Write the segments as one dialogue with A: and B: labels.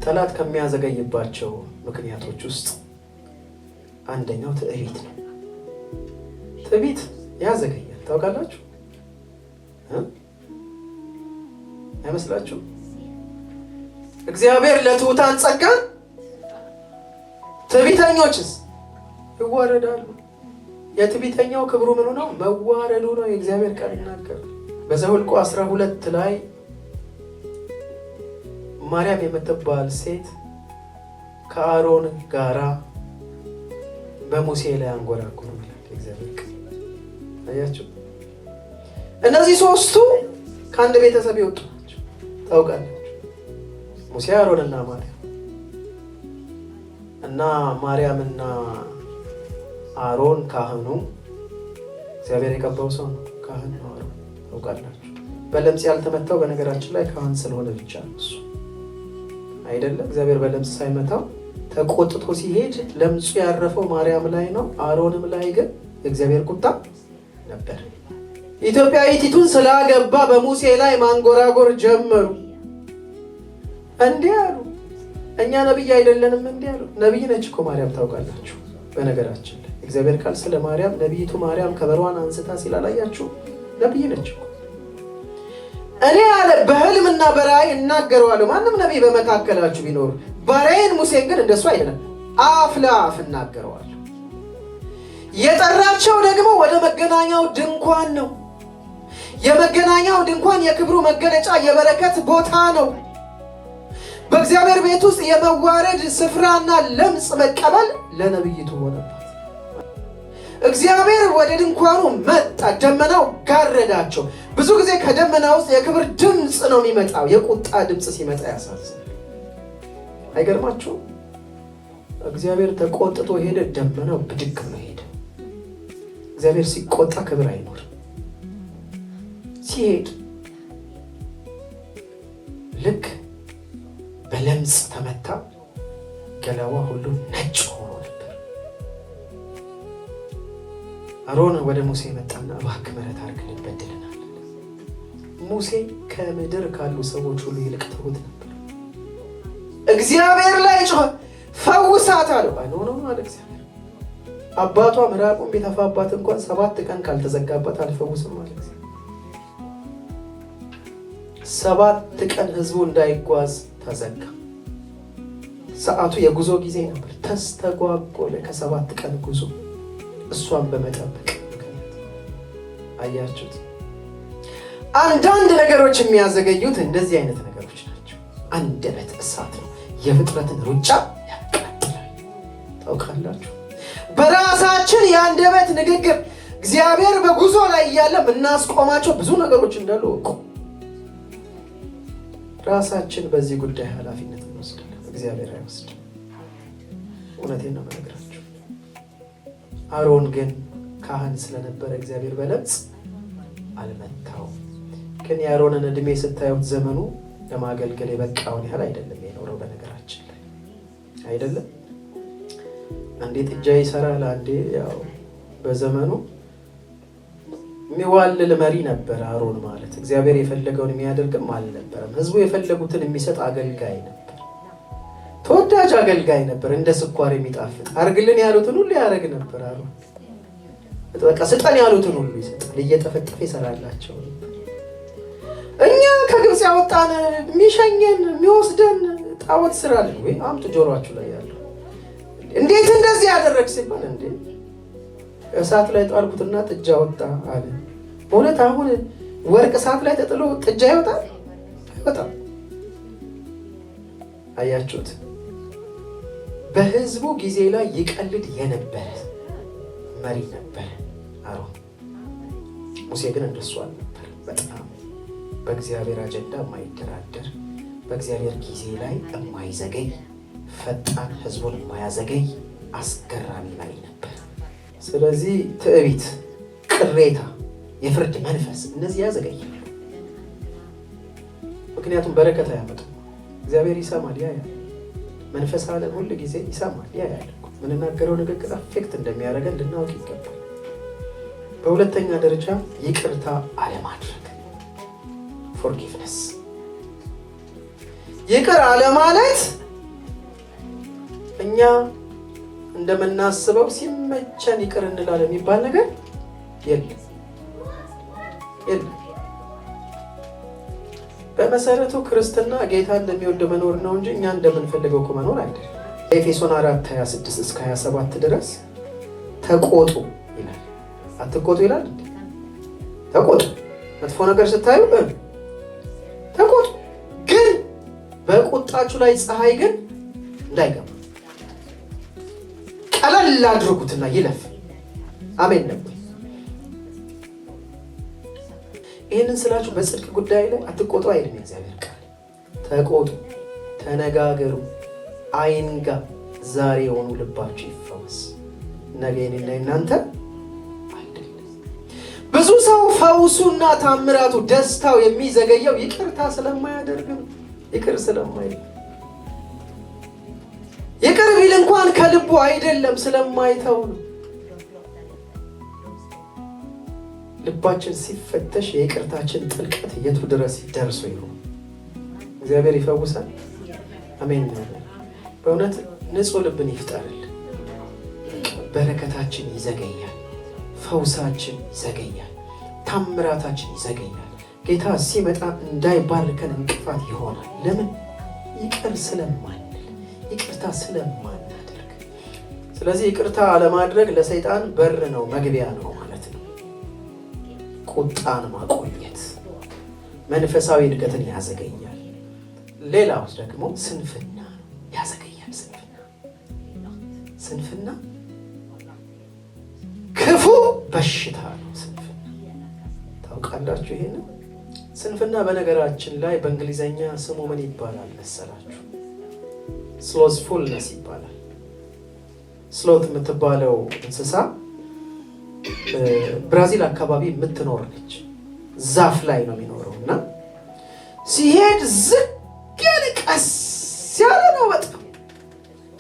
A: ጠላት ከሚያዘገይባቸው ምክንያቶች ውስጥ አንደኛው ትዕቢት ነው። ትዕቢት ያዘገያል። ታውቃላችሁ አይመስላችሁ? እግዚአብሔር ለትሑታን ጸጋን፣ ትዕቢተኞችስ ይዋረዳሉ። የትዕቢተኛው ክብሩ ምኑ ነው? መዋረዱ ነው። የእግዚአብሔር ቃል ይናገራል። በዘኍልቍ 12 ላይ ማርያም የምትባል ሴት ከአሮን ጋራ በሙሴ ላይ አንጎራጎሩ ይላል የእግዚአብሔር ቃል። አያችሁ፣ እነዚህ ሶስቱ ከአንድ ቤተሰብ የወጡ ናቸው። ታውቃላችሁ፣ ሙሴ፣ አሮንና ማርያም እና ማርያምና አሮን ካህኑ እግዚአብሔር የቀባው ሰው ነው። ካህን ነው አሮን፣ ታውቃላችሁ። በለምጽ ያልተመታው በነገራችን ላይ ካህን ስለሆነ ብቻ ነው እሱ አይደለም። እግዚአብሔር በለምጽ ሳይመታው ተቆጥቶ ሲሄድ ለምጹ ያረፈው ማርያም ላይ ነው። አሮንም ላይ ግን የእግዚአብሔር ቁጣ ነበር። ኢትዮጵያዊቲቱን ስላገባ በሙሴ ላይ ማንጎራጎር ጀመሩ። እንዲህ አሉ፣ እኛ ነቢይ አይደለንም? እንዲህ አሉ። ነቢይ ነች እኮ ማርያም፣ ታውቃላችሁ። በነገራችን ላይ እግዚአብሔር ቃል ስለ ማርያም ነቢይቱ ማርያም ከበሯን አንስታ ሲላላያችሁ ነቢይ ነች እኮ። እኔ አለ በህልምና በራእይ እናገረዋለሁ። ማንም ነቢይ በመካከላችሁ ቢኖር ባሪያዬን ሙሴን ግን እንደሱ አይደለም፣ አፍ ለአፍ እናገረዋለሁ። የጠራቸው ደግሞ ወደ መገናኛው ድንኳን ነው። የመገናኛው ድንኳን የክብሩ መገለጫ የበረከት ቦታ ነው። በእግዚአብሔር ቤት ውስጥ የመዋረድ ስፍራና ለምጽ መቀበል ለነቢይቱ ሆነባት። እግዚአብሔር ወደ ድንኳኑ መጣ፣ ደመናው ጋረዳቸው። ብዙ ጊዜ ከደመና ውስጥ የክብር ድምፅ ነው የሚመጣው። የቁጣ ድምፅ ሲመጣ ያሳዝናል። አይገርማችሁም? እግዚአብሔር ተቆጥቶ ሄደ፣ ደመናው ብድግ ብሎ ሄደ። እግዚአብሔር ሲቆጣ ክብር አይኖርም። ሲሄድ ልክ በለምጽ ተመታ፣ ገላዋ ሁሉ ነጭ ሆኖ ነበር። አሮን ወደ ሙሴ መጣና እባክህ ምሕረት አድርግልን በድለናል። ሙሴ ከምድር ካሉ ሰዎች ሁሉ ይልቅ ትሁት ነበር። እግዚአብሔር ላይ ጮኸ፣ ፈውሳት አለው። አይ no no አለ እግዚአብሔር። አባቷ ምራቁን ቢተፋባት እንኳን 7 ቀን ካልተዘጋባት አልፈውስም አለ እግዚአብሔር። 7 ቀን ህዝቡ እንዳይጓዝ ተዘጋ። ሰዓቱ የጉዞ ጊዜ ነበር። ተስተጓጎለ ከ7 ቀን ጉዞ እሷን በመጠበቅ ምክንያት። አያችሁት? አንዳንድ ነገሮች የሚያዘገዩት እንደዚህ አይነት ነገሮች ናቸው። አንደበት እሳት ነው፣ የፍጥረትን ሩጫ ያቃጥላል። ታውቃላችሁ፣ በራሳችን የአንደበት ንግግር እግዚአብሔር በጉዞ ላይ እያለ የምናስቆማቸው ብዙ ነገሮች እንዳሉ እወቁ። ራሳችን በዚህ ጉዳይ ኃላፊነት እንወስዳለን፣ እግዚአብሔር አይወስድም። እውነቴን ነው የምነግራችሁ። አሮን ግን ካህን ስለነበረ እግዚአብሔር በለምጽ አልመታውም። ግን የአሮንን ዕድሜ ስታዩት ዘመኑ ለማገልገል የበቃውን ያህል አይደለም የኖረው። በነገራችን ላይ አይደለም፣ አንዴ ጥጃ ይሰራል፣ አንዴ ያው በዘመኑ የሚዋልል መሪ ነበር አሮን ማለት። እግዚአብሔር የፈለገውን የሚያደርግም አልነበረም። ህዝቡ የፈለጉትን የሚሰጥ አገልጋይ ነበር። ተወዳጅ አገልጋይ ነበር። እንደ ስኳር የሚጣፍጥ አርግልን ያሉትን ሁሉ ያደርግ ነበር አሮን። በቃ ስጠን ያሉትን ሁሉ ይሰጣል። እየጠፈጠፈ ይሰራላቸው ነበር። እኛ ከግብፅ ያወጣን የሚሸኘን የሚወስደን ጣዖት ስራለን ወይ አምጡ ጆሮአችሁ ላይ ያለው እንዴት እንደዚህ ያደረግ ሲባል እንዴ እሳት ላይ ጣልኩትና ጥጃ ወጣ አለ። በእውነት አሁን ወርቅ እሳት ላይ ተጥሎ ጥጃ ይወጣል? አይወጣም። አያችሁት? በህዝቡ ጊዜ ላይ ይቀልድ የነበረ መሪ ነበር አሮን። ሙሴ ግን እንደሱ አልነበር። በጣም በእግዚአብሔር አጀንዳ የማይደራደር፣ በእግዚአብሔር ጊዜ ላይ የማይዘገይ፣ ፈጣን፣ ህዝቡን የማያዘገይ አስገራሚ መሪ ነበር። ስለዚህ ትዕቢት፣ ቅሬታ፣ የፍርድ መንፈስ እነዚህ ያዘገያሉ። ምክንያቱም በረከት አያመጡም። እግዚአብሔር ይሰማል፣ ያያል። መንፈስ ዓለም ሁል ጊዜ ይሰማል፣ ያያል። የምንናገረው ንግግር affect እንደሚያደርገን ልናውቅ ይገባል። በሁለተኛ ደረጃ ይቅርታ አለማድረግ፣ forgiveness፣ ይቅር አለማለት። እኛ እንደምናስበው ሲመቸን ይቅር እንላለን የሚባል ነገር የለም የለም። በመሰረቱ ክርስትና ጌታ እንደሚወድ መኖር ነው እንጂ እኛ እንደምንፈልገው እኮ መኖር አይደለም። ኤፌሶን 4:26 እስከ 27 ድረስ ተቆጡ ይላል። አትቆጡ ይላል እንዴ? ተቆጡ። መጥፎ ነገር ስታዩ ተቆጡ፣ ግን በቁጣችሁ ላይ ፀሐይ ግን እንዳይገባ ቀለል አድርጉትና ይለፍ። አሜን ነው። ይህንን ስላችሁ በጽድቅ ጉዳይ ላይ አትቆጡ አይልም የእግዚአብሔር ቃል። ተቆጡ፣ ተነጋገሩ፣ አይንጋ። ዛሬ የሆኑ ልባችሁ ይፈወስ፣ ነገ የኔና የእናንተ አይደለም። ብዙ ሰው ፈውሱና ታምራቱ ደስታው የሚዘገየው ይቅርታ ስለማያደርግ ነው። ይቅር ስለማይል፣ ይቅር ቢል እንኳን ከልቡ አይደለም፣ ስለማይተው ነው። ልባችን ሲፈተሽ የይቅርታችን ጥልቀት የቱ ድረስ ደርሶ ይሆን? እግዚአብሔር ይፈውሳል። አሜን። በእውነት ንጹሕ ልብን ይፍጠርልን። በረከታችን ይዘገያል፣ ፈውሳችን ይዘገያል፣ ታምራታችን ይዘገያል። ጌታ ሲመጣ እንዳይባርከን እንቅፋት ይሆናል። ለምን? ይቅር ስለማንል፣ ይቅርታ ስለማናደርግ። ስለዚህ ይቅርታ አለማድረግ ለሰይጣን በር ነው፣ መግቢያ ነው ማለት ነው። ቁጣን ማቆየት መንፈሳዊ እድገትን ያዘገያል። ሌላው ደግሞ ስንፍና ያዘገያል። ስንፍና ክፉ በሽታ ነው። ስንፍና ታውቃላችሁ? ይሄንን ስንፍና በነገራችን ላይ በእንግሊዘኛ ስሙ ምን ይባላል መሰላችሁ? Slothfulness ይባላል። Sloth የምትባለው እንስሳ ብራዚል አካባቢ የምትኖር ነች። ዛፍ ላይ ነው የሚኖረው እና ሲሄድ ዝቅ ያለ ቀስ ያለ ነው። በጣም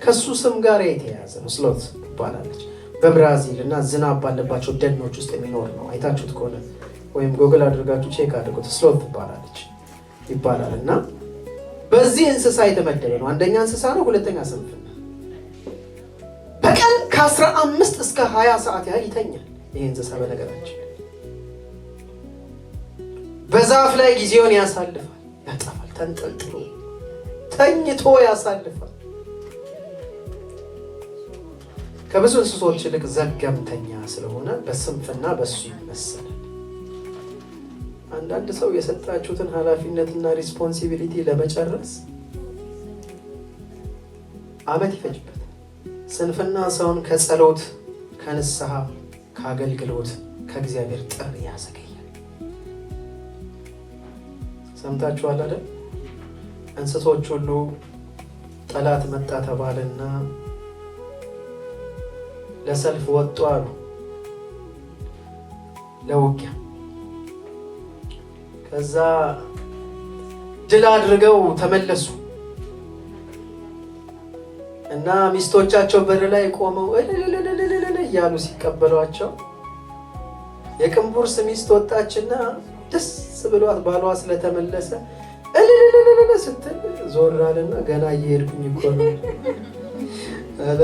A: ከሱ ስም ጋር የተያያዘ ነው። Sloth ትባላለች። በብራዚል እና ዝናብ ባለባቸው ደኖች ውስጥ የሚኖር ነው። አይታችሁት ከሆነ ወይም ጎግል አድርጋችሁ check አድርጉት። Sloth ትባላለች ይባላል እና በዚህ እንስሳ የተመደበ ነው። አንደኛ እንስሳ ነው፣ ሁለተኛ ስንፍና። በቀን ከ15 እስከ 20 ሰዓት ያህል ይተኛል ይህ እንስሳ። በነገራችን በዛፍ ላይ ጊዜውን ያሳልፋል፣ ያጠፋል። ተንጠልጥሎ ተኝቶ ያሳልፋል። ከብዙ እንስሶች ይልቅ ዘገምተኛ ስለሆነ በስንፍና በሱ ይመሰላል። አንዳንድ ሰው የሰጣችሁትን ኃላፊነትና responsibility ለመጨረስ ዓመት ይፈጅበታል። ስንፍና ሰውን ከጸሎት፣ ከንስሐ፣ ከአገልግሎት፣ ከእግዚአብሔር ጥሪ ያዘገያል። ሰምታችኋል አይደል? እንስሶች ሁሉ ጠላት መጣ ተባለና ለሰልፍ ወጡ አሉ፣ ለውጊያ። ከዛ ድል አድርገው ተመለሱ እና ሚስቶቻቸው በር ላይ ቆመው እልልልልልል እያሉ ሲቀበሏቸው የቅንቡርስ ሚስት ወጣችና ደስ ብሏት ባሏ ስለተመለሰ እልልልልል ስትል ዞር አለና ገና እየሄድኩኝ እኮ ነው አለ።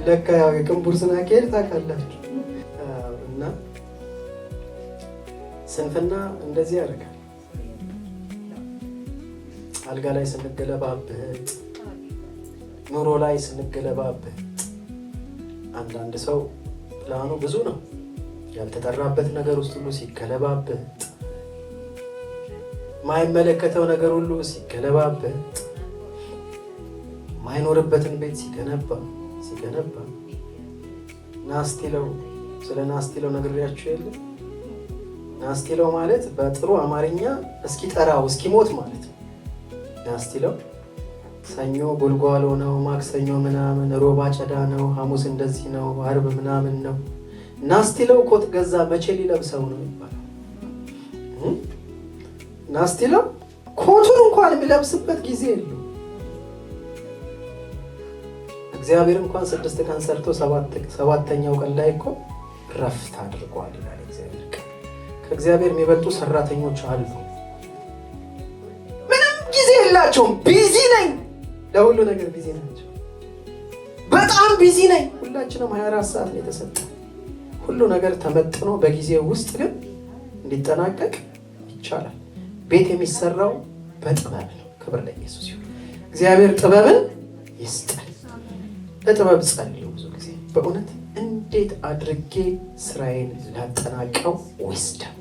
A: ለካ ያው የቅንቡርስን አካሄድ ታውቃላችሁ። እና ስንፍና እንደዚህ ያደርጋል። አልጋ ላይ ስንገለባብጥ፣ ኑሮ ላይ ስንገለባብጥ፣ አንዳንድ ሰው ፕላኑ ብዙ ነው። ያልተጠራበት ነገር ውስጥ ሁሉ ሲገለባብጥ፣ ማይመለከተው ነገር ሁሉ ሲገለባብጥ፣ ማይኖርበትን ቤት ሲገነባ ሲገነባ ናስቲለው፣ ስለ ናስቲለው ነግሬያችሁ የለ? ናስቲለው ማለት በጥሩ አማርኛ እስኪጠራው እስኪሞት ማለት ነው። ናስቲለው ሰኞ ጎልጓሎ ነው፣ ማክሰኞ ምናምን፣ ሮብ አጨዳ ነው፣ ሐሙስ እንደዚህ ነው፣ አርብ ምናምን ነው። ናስቲለው ኮት ገዛ መቼ ሊለብሰው ነው ይባላል። ናስቲለው ኮቱን እንኳን የሚለብስበት ጊዜ የለው። እግዚአብሔር እንኳን 6 ቀን ሰርቶ 7ኛው ቀን ላይ እኮ ረፍት አድርጓል ይላል እግዚአብሔር ቃል። ከእግዚአብሔር የሚበልጡ ሰራተኞች አሉ። ምንም ጊዜ የላቸውም። Busy ነኝ፣ ለሁሉ ነገር busy ናቸው። በጣም busy ነኝ። ሁላችንም 24 ሰዓት ነው የተሰጠ። ሁሉ ነገር ተመጥኖ በጊዜው ውስጥ ግን እንዲጠናቀቅ ይቻላል። ቤት የሚሰራው በጥበብ ነው። ክብር ለኢየሱስ ይሁን። እግዚአብሔር ጥበብን ይስጠን። ለጥበብ ጸልዩ። ብዙ ጊዜ በእውነት እንዴት አድርጌ ስራዬን ላጠናቀው wisdom።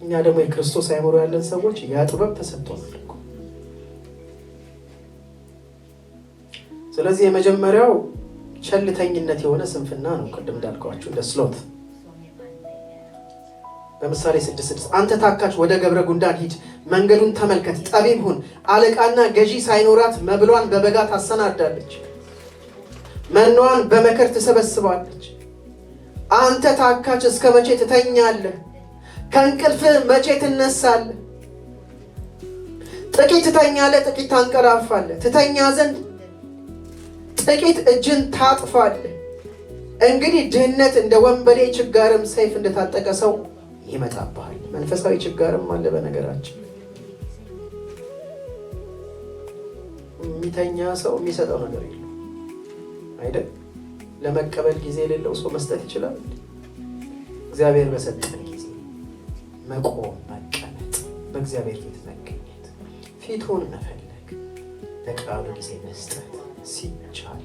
A: እኛ ደግሞ የክርስቶስ አእምሮ ያለን ሰዎች ያ ጥበብ ተሰጥቶናል እኮ። ስለዚህ የመጀመሪያው ቸልተኝነት የሆነ ስንፍና ነው። ቅድም እንዳልኳችሁ እንደ sloth። በምሳሌ 6:6 አንተ ታካች ወደ ገብረ ጉንዳን ሂድ፣ መንገዱን ተመልከት፣ ጠቢብ ሁን። አለቃና ገዢ ሳይኖራት መብሏን በበጋ ታሰናዳለች፣ መኗን በመከር ትሰበስባለች። አንተ ታካች እስከ መቼ ትተኛለህ? ከእንቅልፍህ መቼ ትነሳለህ? ጥቂት ትተኛለህ፣ ጥቂት ታንቀላፋለህ። ትተኛ ዘንድ ጥቂት እጅን ታጥፋለህ። እንግዲህ ድህነት እንደ ወንበዴ፣ ችጋርም ሰይፍ እንደታጠቀ ሰው ይመጣብሃል። መንፈሳዊ ችጋርም አለ። በነገራችን የሚተኛ ሰው የሚሰጠው ነገር የለም አይደል? ለመቀበል ጊዜ የሌለው ሰው መስጠት ይችላል? እግዚአብሔር በሰጠን ጊዜ መቆም፣ መቀመጥ፣ በእግዚአብሔር ፊት መገኘት፣ ፊቱን መፈለግ፣ ለቃሉ ጊዜ መስጠት ሲቻል።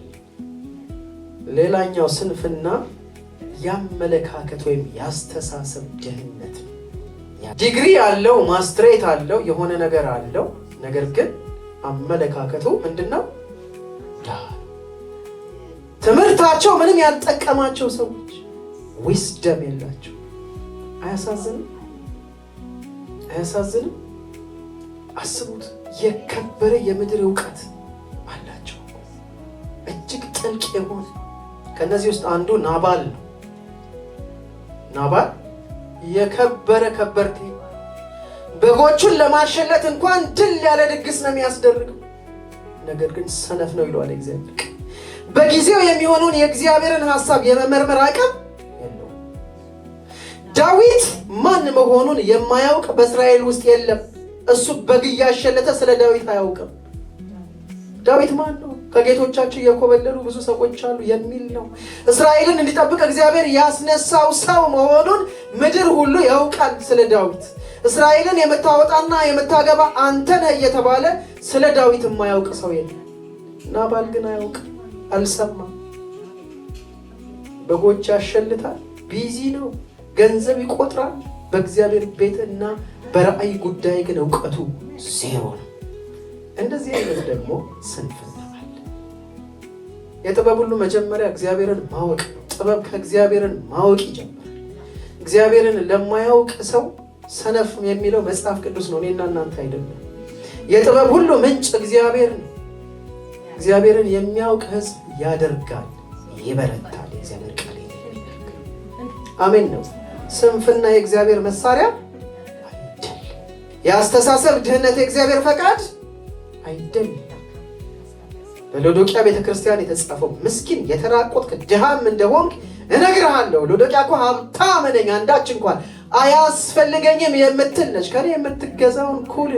A: ሌላኛው ስንፍና ያመለካከት ወይም ያስተሳሰብ ድህነት ነው። ዲግሪ አለው፣ ማስትሬት አለው፣ የሆነ ነገር አለው። ነገር ግን አመለካከቱ ምንድነው? ትምህርታቸው ምንም ያልጠቀማቸው ሰዎች wisdom የላቸው። አያሳዝንም? አያሳዝንም? አስቡት፣ የከበረ የምድር እውቀት አላቸው፣ እጅግ ጥልቅ የሆነ። ከነዚህ ውስጥ አንዱ ናባል ነው። ናባል የከበረ ከበርቴ፣ በጎቹን ለማሸለት እንኳን ድል ያለ ድግስ ነው የሚያስደርገው። ነገር ግን ሰነፍ ነው ይለዋል እግዚአብሔር። በጊዜው የሚሆነውን የእግዚአብሔርን ሐሳብ የመመርመር አቅም የለውም። ዳዊት ማን መሆኑን የማያውቅ በእስራኤል ውስጥ የለም። እሱ በግ እያሸለተ ስለ ዳዊት አያውቅም። ዳዊት ማን ነው? ከጌቶቻቸው የኮበለሉ ብዙ ሰዎች አሉ የሚል ነው። እስራኤልን እንዲጠብቅ እግዚአብሔር ያስነሳው ሰው መሆኑን ምድር ሁሉ ያውቃል ስለ ዳዊት። እስራኤልን የምታወጣና የምታገባ አንተ ነህ እየተባለ ስለ ዳዊት የማያውቅ ሰው የለም። ናባል ግን አያውቅም፣ አልሰማም። በጎች ያሸልታል፣ busy ነው፣ ገንዘብ ይቆጥራል። በእግዚአብሔር ቤትና በራእይ ጉዳይ ግን እውቀቱ ዜሮ ነው። እንደዚህ አይነት ደግሞ ስንፍና አለ። የጥበብ ሁሉ መጀመሪያ እግዚአብሔርን ማወቅ ነው። ጥበብ ከእግዚአብሔርን ማወቅ ይጀምራል። እግዚአብሔርን ለማያውቅ ሰው ሰነፍ የሚለው መጽሐፍ ቅዱስ ነው፣ እኔና እናንተ አይደለም። የጥበብ ሁሉ ምንጭ እግዚአብሔር ነው። እግዚአብሔርን የሚያውቅ ሕዝብ ያደርጋል፣ ይበረታል። የእግዚአብሔር ቃል አሜን ነው። ስንፍና የእግዚአብሔር መሳሪያ አይደለም። የአስተሳሰብ ድህነት የእግዚአብሔር ፈቃድ አይደለም። ለሎዶቅያ ቤተክርስቲያን የተጻፈው ምስኪን የተራቆትክ ድሃም እንደሆንክ እነግርሃለሁ። ሎዶቅያ እኮ ሀብታም ነኝ አንዳች እንኳን አያስፈልገኝም የምትል ነች። ከኔ የምትገዛውን ኩል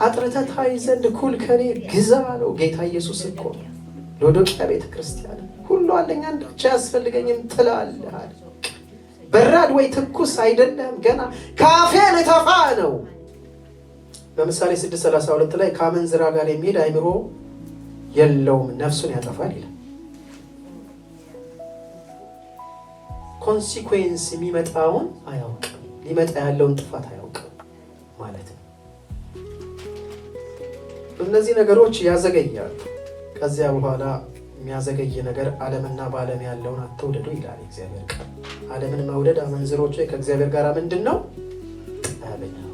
A: አጥርተህ ታይ ዘንድ ኩል ከኔ ግዛ አለው ጌታ ኢየሱስ እኮ። ሎዶቅያ ቤተክርስቲያን ሁሉ አለኝ አንዳች አያስፈልገኝም ትላለህ አለ። በራድ ወይ ትኩስ አይደለም፣ ገና ካፌ ልተፋ ነው። በምሳሌ 6:32 ላይ ከአመንዝራ ጋር የሚሄድ አእምሮ የለውም ነፍሱን ያጠፋል ይላል። consequence የሚመጣውን አያውቅም፣ ሊመጣ ያለውን ጥፋት አያውቅም ማለት ነው። እነዚህ ነገሮች ያዘገያሉ። ከዚያ በኋላ የሚያዘገይ ነገር ዓለምና በዓለም ያለውን አትውደዱ ይላል እግዚአብሔር ቃል። ዓለምን መውደድ አመንዝሮች ከእግዚአብሔር ጋር ምንድን ነው? ጠብ ነው።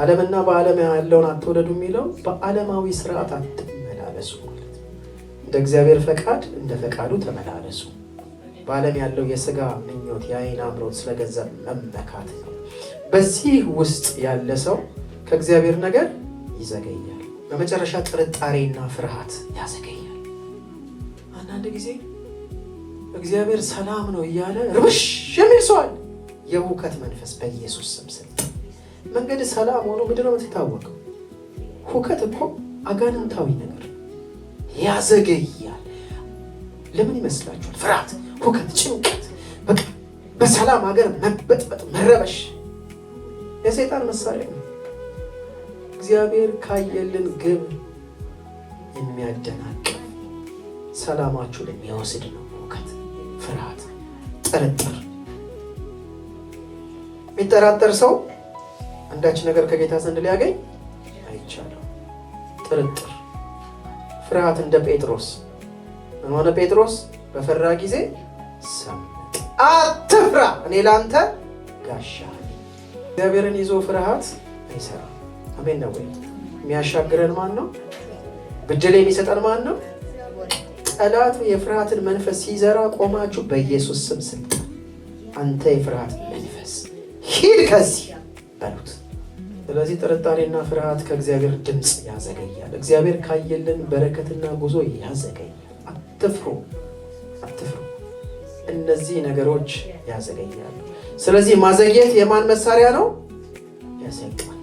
A: ዓለምና በዓለም ያለውን አትውደዱ የሚለው በዓለማዊ ስርዓት አትመላለሱ ማለት ነው። እንደ እግዚአብሔር ፈቃድ እንደ ፈቃዱ ተመላለሱ። በዓለም ያለው የስጋ ምኞት፣ የአይን አምሮት፣ ስለ ገንዘብ መመካት ነው። በዚህ ውስጥ ያለ ሰው ከእግዚአብሔር ነገር ይዘገያል። በመጨረሻ ጥርጣሬና ፍርሃት ያዘገያል። አንዳንድ ጊዜ እግዚአብሔር ሰላም ነው እያለ ርብሽ የሚል ሰው አለ። የሁከት መንፈስ በኢየሱስ ስም ስልጣን። መንገድ ሰላም ሆኖ ምንድን ነው የምትታወቀው? ሁከት እኮ አጋንንታዊ ነገር፣ ያዘገያል። ለምን ይመስላችኋል? ፍርሃት፣ ሁከት፣ ጭንቀት፣ በቃ በሰላም ሀገር መበጥበጥ፣ መረበሽ የሰይጣን መሳሪያ ነው። እግዚአብሔር ካየልን ግብ የሚያደናቅፍ ሰላማችሁን የሚወስድ ነው። ሁከት፣ ፍርሃት፣ ጥርጥር። የሚጠራጠር ሰው አንዳች ነገር ከጌታ ዘንድ ሊያገኝ አይቻለው። ጥርጥር፣ ፍርሃት። እንደ ጴጥሮስ ምን ሆነ? ጴጥሮስ በፈራ ጊዜ ሰመጠ። አትፍራ፣ እኔ ለአንተ ጋሻ። እግዚአብሔርን ይዞ ፍርሃት አይሰራም። አሜን ነው ወይ? የሚያሻግረን ማን ነው? ብድል የሚሰጠን ማን ነው? ጠላት የፍርሃትን መንፈስ ሲዘራ ቆማችሁ በኢየሱስ ስም ስልጣን፣ አንተ የፍርሃት መንፈስ ሂድ ከዚህ በሉት። ስለዚህ ጥርጣሬና ፍርሃት ከእግዚአብሔር ድምፅ ያዘገያል። እግዚአብሔር ካየልን በረከትና ጉዞ ያዘገያል። አትፍሩ፣ አትፍሩ። እነዚህ ነገሮች ያዘገያሉ። ስለዚህ ማዘግየት የማን መሳሪያ ነው? የሰይጣን።